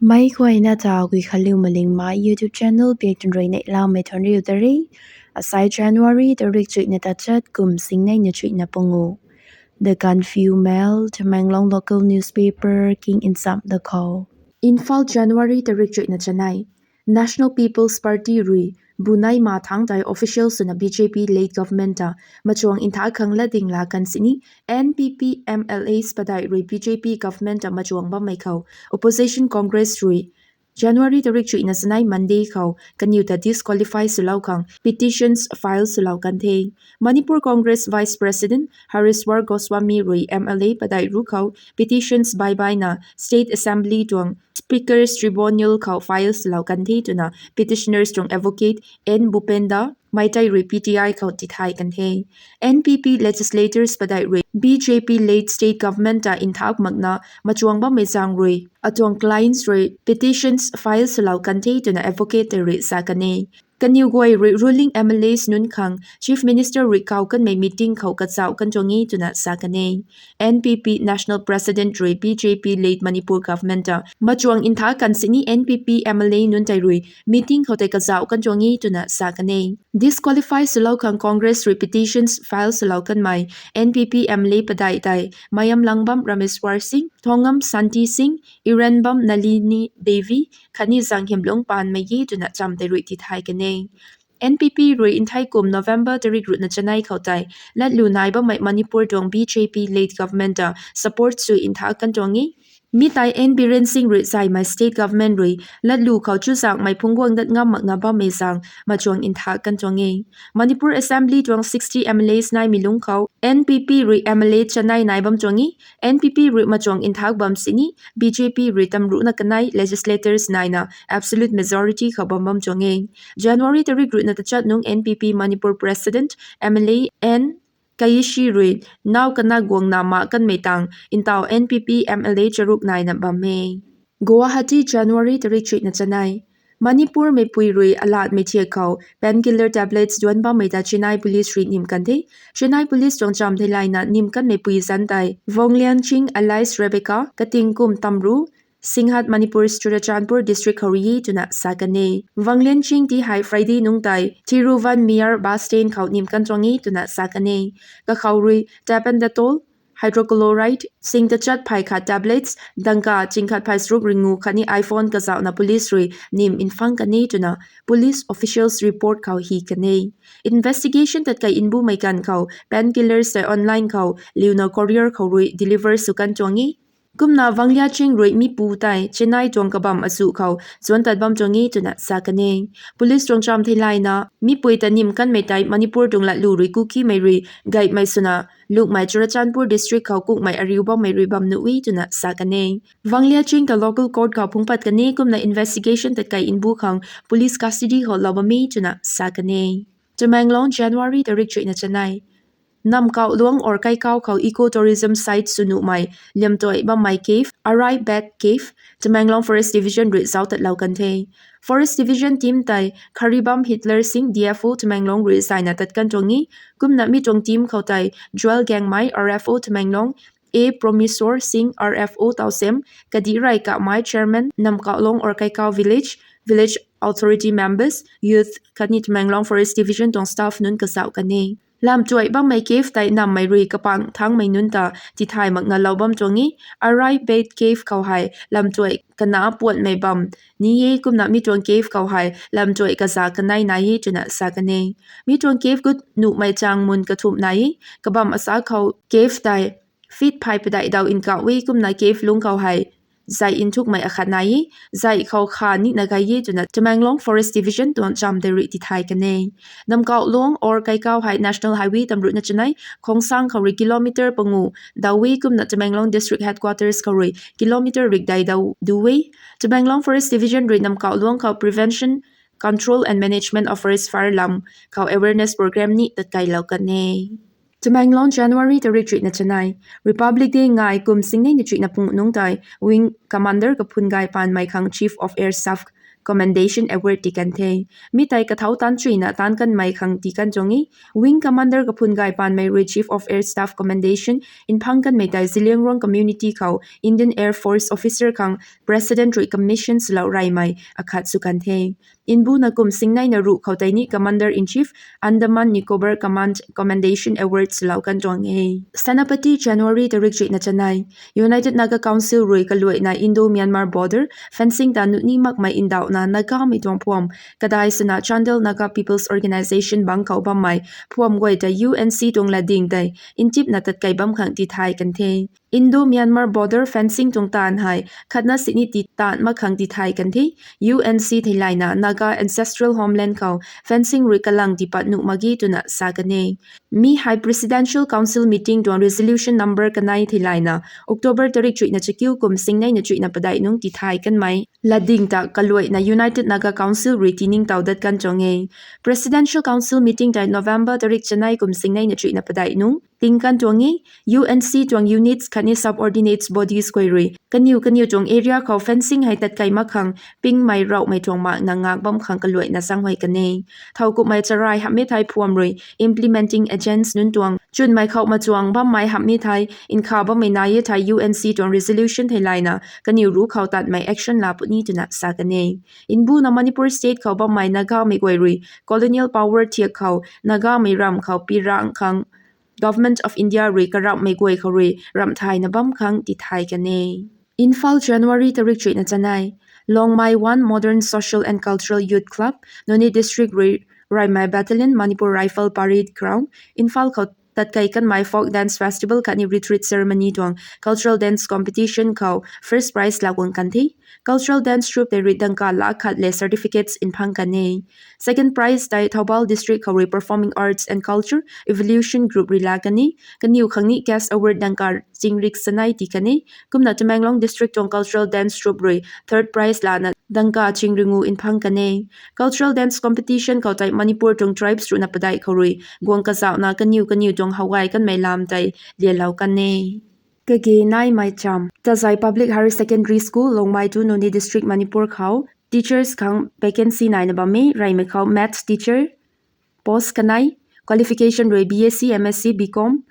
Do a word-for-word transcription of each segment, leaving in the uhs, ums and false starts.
Meic guayna ta Guikhanliu Malingmei YouTube channel biak tun rui neihlamei thuanriu ta re. Asai January tarik chuihna tachat kum singnei na chuihna pungu. The Gaanphiu Mail, Tamenglong local newspaper king nsam da khou. Imphal, January tarik chuihna chanei. National People's Party rui bunei ma thangc tei official swna B J P led government ta machuang ntha khang latding la kan sini, N P P M L As padeih rui B J P government ta machuang bammei khou opposition Congress rui January tarik chuihna chanei Monday khou kaniw ta disqualify swlou khang petitions file swlou kan the. Manipur Congress Vice President Hariswar Goswami rui M L A padeih ruc khou petitions baibaina State Assembly tuang Speakers Tribunal khou file swlou kan the twna petitioners tuang advocate N Bhupenda Meitei rui P T I khou tithay kan the. N P P legislators padeih rui B J P led state government ta nthak makna machuang bammei zaeng rui atuang clients rui petitions file swlou kan the twna advocate tei rui sa kan e. Kaniw guay rui ruling M L As nunc khang Chief Minister rui kau kanmei meeting khou kazauh kan tuang e twna sa kan e. N P P National President rui B J P led Manipur government ta machuang ntha kan sini N P P M L A nunc tei rui meeting khou tei kazauh kan tuang e twna sa kan e. Disqualify swlou khang Congress rui petitions file swlou kanmei N P P M L A padeih tei Mayamlangbam Rameshwar Singh, Thongam Shanti Singh, Iranbam Nalini Devi khatni Zanghemlung Panmei e twna cham tei rui tithay kan e. N P P rui nthei kum November tarik ruhna chanei khou tei latlu nai bammei Manipur tuang B J P led government ta support sw ntha kan tuang e. Mi tei N Biren Singh rui zaymei state government rui latlu khou chuzaenghmei phungc guang dat ngam makna bammei zaeng machuang ntha kan tuang e. Manipur Assembly tuang sixty M L As naimei lungc khou N P P rui M L A chanei nai bam tuang e. N P P rui machuang nthak bam sini B J P rui tamruhna kanei legislators naina absolute majority khou bam bam tuang e. January tarik ruhna tachat nung N P P Manipur President M L A N Kaishi rui nau kana guangna ma kanmei tang ntau N P P M L A charuk naina bam e. Guwahati, January tarik chuihna chanei. Manipur meipui rui alatmei thiak khou painkiller tablets duanc bammei ta Chennai police rui nim kan the. Chennai police tuang cham theilayna nim kanmeipui zanc tei Vanglianching alias Rebecca, kating kum tamru, Singhat, Manipur, Churachandpur district khou rui e twna sa kan e. Vanglianching ti hei Friday nungc tei Thiruvanmiyur bus stand khou nim kan tuang e twna sa kan e. Kakhou rui tapentadol, hydrochloride, sing tachat phey khat tablets, dangka chingkhat phey charuk ringu khatni iPhone kazauhna police rui nim nphang kan e twna police officials report khou hi kan e. Investigation tatkei nbumei ganv khou painkillers tei online khou liuna courier khou rui deliver sw kan tuang e. Kumna Vanglianching rui mipu tei Chennai tuang kabam azuh khou zuanc tat bam tuang e twna sa kan e. Police tuang cham theilayna mipui ta nim kanmei tei Manipur tuang latlu rui Kukimei rui gaymei swna lungmei Churachandpur district khou kukmei ariu bammei rui bam nuh e twna sa kan e. Vanglianching ta local court khou phungc pat kan e kumna investigation tatkei nbu khang police custody khou lou bam e twna sa kan e. Tamenglong, January tarik chuihna chanei. Namkauh luang or kaikau khou eco tourism site sw nuhmei liamtuai bammei cave, Arai Bed Cave, Tamenglong Forest Division rui zauc tatlou kan the. Forest Division team tei Kharibam Hitler Singh, D F O Tamenglong rui zayna tat kan tuang e. Kumna mi tuang team khou tei Joel Gangmei, R F O Tamenglong, A Promisor Singh, R F O Tawsem, Kadirai Kamei, Chairman Namkauh luang or kaikau village, village authority members, youth khatni Tamenglong Forest Division tuang staff nunc kazauh kan e. Lamtuai bammei cave tei nammei rui kapang thangmei nunc ta tithay makna lou bam tuang e. Arai Bed Cave khou hei lamtuai kana puanmei bam ni e kumna mi tuang cave khou hei lamtuai kaza kanei nai e twna sa kan e. Mi tuang cave gut nuhmei chang mun kathumh nai e. Kabam asa khou cave tei feet phey padeih daw nkauh e kumna cave lungc khou hei zai nthukmei akhat nai e, zai khou kha nina gay e twna Tamenglong Forest Division tuang cham tei rui tithay kan e. Namkauh luang or kaikau hei National Highway tamruhna chanei Khongsang khou rui kilometer pangu daw e kumna Tamenglong District Headquarters khou rui kilometer rikdei daw du e. Tamenglong Forest Division rui Namkauh luang khou Prevention, Control and Management of Forest Fire lam khou awareness program ni tatkeilou kan e. Tamenglong, January tarik chuihna chanei. Republic Day ngai kum singnei na chuihna pung nungc tei Wing Commander Kaphun Gay Panmei khang Chief of Air Staff Commendation Award tii kan the. Mi tei kathau taanv chuina taanv kanmei khang tii kan tuang e. Wing Commander kaphun gay paanmei rui Chief of Air Staff Commendation nphang kanmei tei Zeliangrong community khou Indian Air Force officer khang President rui commission swlou reymei akhat sw kan the. Mbuna kum singneina ruh khou tei ni Commander in Chief, Andaman Nicobar Command Commendation Award swlou kan tuang e. Senapati, January tarik chuihna chanei. United Naga Council rui kaluaina Indo-Myanmar border fencing ta nuh ni makmei ndauhna Nagamei tuang phuam kadai swna Chandel Naga People's Organisation bangc khou bammei phuam guay ta U N C tuang latdyng tei ntipna tatkei bam khang tithay kan the. Indo-Myanmar border fencing tuang taanv hei khatna sini tii taanv mak khang tithay kan the. U N C theilayna Naga ancestral homeland khou fencing rui kalang tiipat nuh mak ge twna sa kan e. Mi hei Presidential Council meeting tuang resolution number kanei theilayna October tarik chuihna chakiu kum singneina chuihna padeih nungc tithay kanmei latdyng ta kaluaina United Naga Council rui tiningtow dat kan tuang e. Presidential Council meeting tei November tarik chanei kum singneina chuihna padeih nungc ting kan tuang e. U N C tuang units khatni subordinates bodies guay rui kaniw kaniw tuang area khou fencing hei tatkei mak khang pingmei rouhmei tuang makna ngak bam khang kaluaina zaenghuay kan e. Thowkumhmei charai hamhmei thei phuam rui implementing agents nunc tuang chwnmei khou machuang bammei hamhmei thei nkha bammei nai e thei U N C tuang resolution theilayna kaniw ruc khou tatmei action laa puni twna sa kan e. Mbuna Manipur state khou bammei Nagamei guay rui colonial power thiak khou Nagamei ramv khou pirang khang Government of India rui karamhmei guay khou rui ramh thayna bam khang tithay kan e. Imphal, January tarik chuihna chanei. Longmai One Modern Social and Cultural Youth Club, Noney District rui Raimai Battalion, Manipur Rifle Parade Ground, Imphal khou tatkei kanmei folk dance festival khatni retreat ceremony tuang cultural dance competition khou first prize laa guang kan the. Cultural dance troupe tei rui dangka lakh khat le certificates nphang kan e. Second prize tei Thoubal District khou rui Performing Arts and Culture Evolution Group rui laa kan e. Kaniw khang ni cash award dangka chingrik sanei tii kan e. Kumna Tamenglong District tuang cultural dance troupe rui third prize lana dangka chingringu nphang kan e. Cultural dance competition khou tei Manipur tuang tribes ruhna padeih khou rui guang kazauhna kaniw kaniw tuang how gay kanmei lam tei lialou kan e. Kage naimei cham. Tazai Public Higher Secondary School, Longmai to Noney District, Manipur khou teachers khang vacancy naina bam e. Reymei khou maths teacher post kanei, qualification rui B S C, M S C, B Com,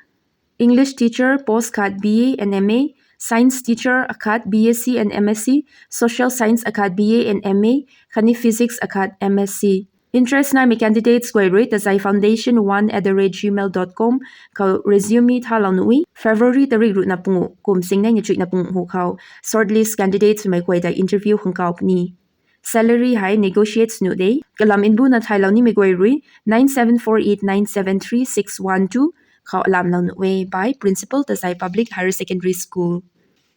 English teacher post khat, B A and M A, science teacher akhat, B S C and M S C, social science akhat, B A and M A, khatni physics akhat, M S C. Interest naimei candidates guay rui Tazai Foundation one at the rate gmail dot com khou resume thalou nuh e. February tarik ruhna panguh kum singneina chuihna panguh hu khou shortlist candidates mei guay ta interview khang kau puni. Salary hei negotiate nuh de. Kalam mbuna thaylou nimei guay rui nine seven four eight nine seven three six one two khou alamlou nuh e. By Principal, Tazai Public Higher Secondary School.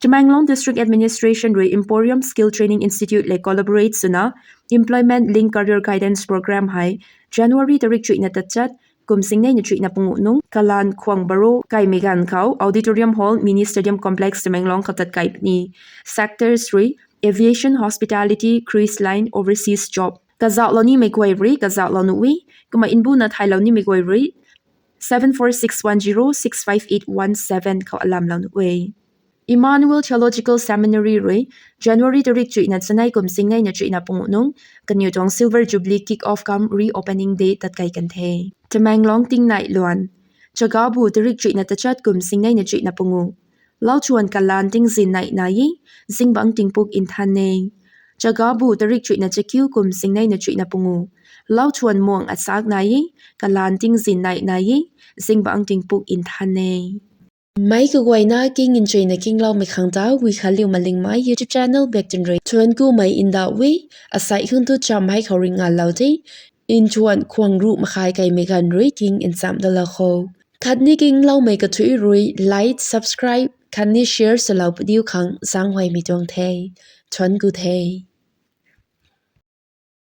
Tamenglong District Administration rui Emporium Skill Training Institute le collaborate swna Employment Link Career Guidance Program hei January tarik chuihna tachat kum singneina chuihna panguh nungc kalan khwang baro kaimei ganv khou Auditorium Hall, Mini Stadium Complex, Tamenglong khou tatkei puni. Sectors rui Aviation, Hospitality, Cruise Line, Overseas Job. Kazauhlou nimei guay rui kazauhlou nuh e. Kumna mbuna thaylou nimei guay rui seven four six one zero six five eight one seven khou alamlou nuh e. Emmanuel Theological Seminary rui January tarik chuihna chanei kum singneina chuihna panguh nungc kaniw tuang Silver Jubilee Kick Off cum Reopening Day tatkei kan the. Tamenglong tingnai luan. Chagabu tarik chuihna tachat kum singneina chuihna panguh. Lauchuan kalan tingzin nai nai e, zingbangc tingpuk nthan e. Chagabu tarik chuihna chakiu kum singneina chuihna panguh. Lauchuan muang asak nai e, kalan tingzin nai nai e, zingbangc tingpuk nthan e. Meic kaguayna king nchuina kingloumei khang ta Wi Khaliu Malingmei YouTube channel bak twn rui thuanc kumei ndauh e. Asei khang tu cham hei khou rui ngalou the. Nthuan khwang ruh makhai kaimei ganv rui king nchamh dalou kho. Khatni kingloumei kathuic rui like, subscribe khatni share swlou padiu khang zaenghuaymei tuang the. Thuanc ku the.